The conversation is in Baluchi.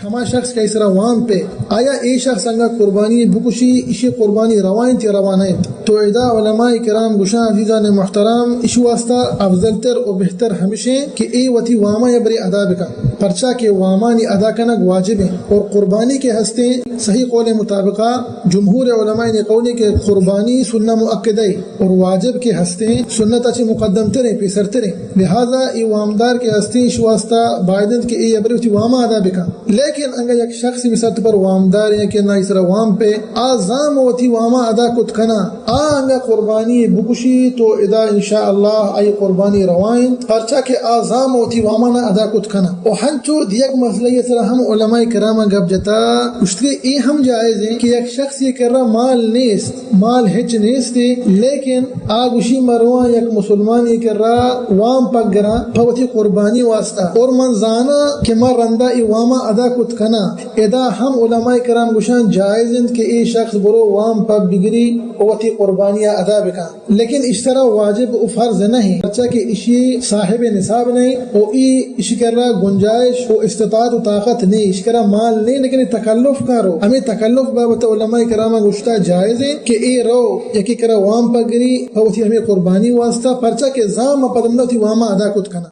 ہما شخص کہ آئی سرا وام پہ، آیا اے شخص انگا قربانی بکشی، اشی قربانی روا انت یا روا نہ انت؟ تو ادا علماء کرام گوشاں، عزیزان محترم، اشی واسطہ افضل تر و بہتر ہمشیں کہ اے وتی واما یا برے ادا بکن، پرچا کہ وامانی ادا کنگ واجب ہیں، اور قربانی کے ہستیں صحیح قول مطابقہ جمہور علماء نے قول کہ قربانی سنہ مؤکدہ ہے اور واجب کے ہستیں سنت اچ مقدم تریں، پیسر تریں۔ لہذا اے وامدار کہ ہستیں، اش واسطہ باید انت کہ اے ابرے وتی واما ادا بکن۔ لیکن انگا یک شخص مثال پر وامدار ہیں کہ نہ اسرا وام پہ، آ زام وتی واما ادا کت کنا، آ انگا قربانی بکشی تو ادا انشاءاللہ آئی قربانی روا انت، پرچا کہ آ زام وتی واما نہ ادا کت کنا۔ و ہنچو دیگ مسئلہ یہ سرا ہم علماء کرام گپ جتا، گوشتگے اے ہم جائز ہیں کہ یک شخص یہ کرا مال نیست، مال ہچ نیست، لیکن آ گوشی مرواں یک مسلمانی کرا وام پگراں پہ وتی قربانی واسطہ، اور من زاناں کہ من رندا ای واما ادا کت کناں۔ ادا ہم علماء کرام گوشان جائز انت کہ اے شخص برو وام پہ بگری و وتی قربانی ادا بکن، لیکن اشترا واجب و فرض نہیں، پرچا کہ اشی صاحب نصاب نہیں و ای اشی کرا گنجائش و استطاعت و طاقت نہیں، اشی کرا مال نہیں، لیکن تکلف کارو۔ ہمیں تکلف بابت علماء کرام گوشتا جائز ہے کہ اے رو یکی کرا وام پگری پہ وتی ہمیں قربانی واسطہ، پرچا کہ زام پدمدہ وتی واما ادا کت کنا۔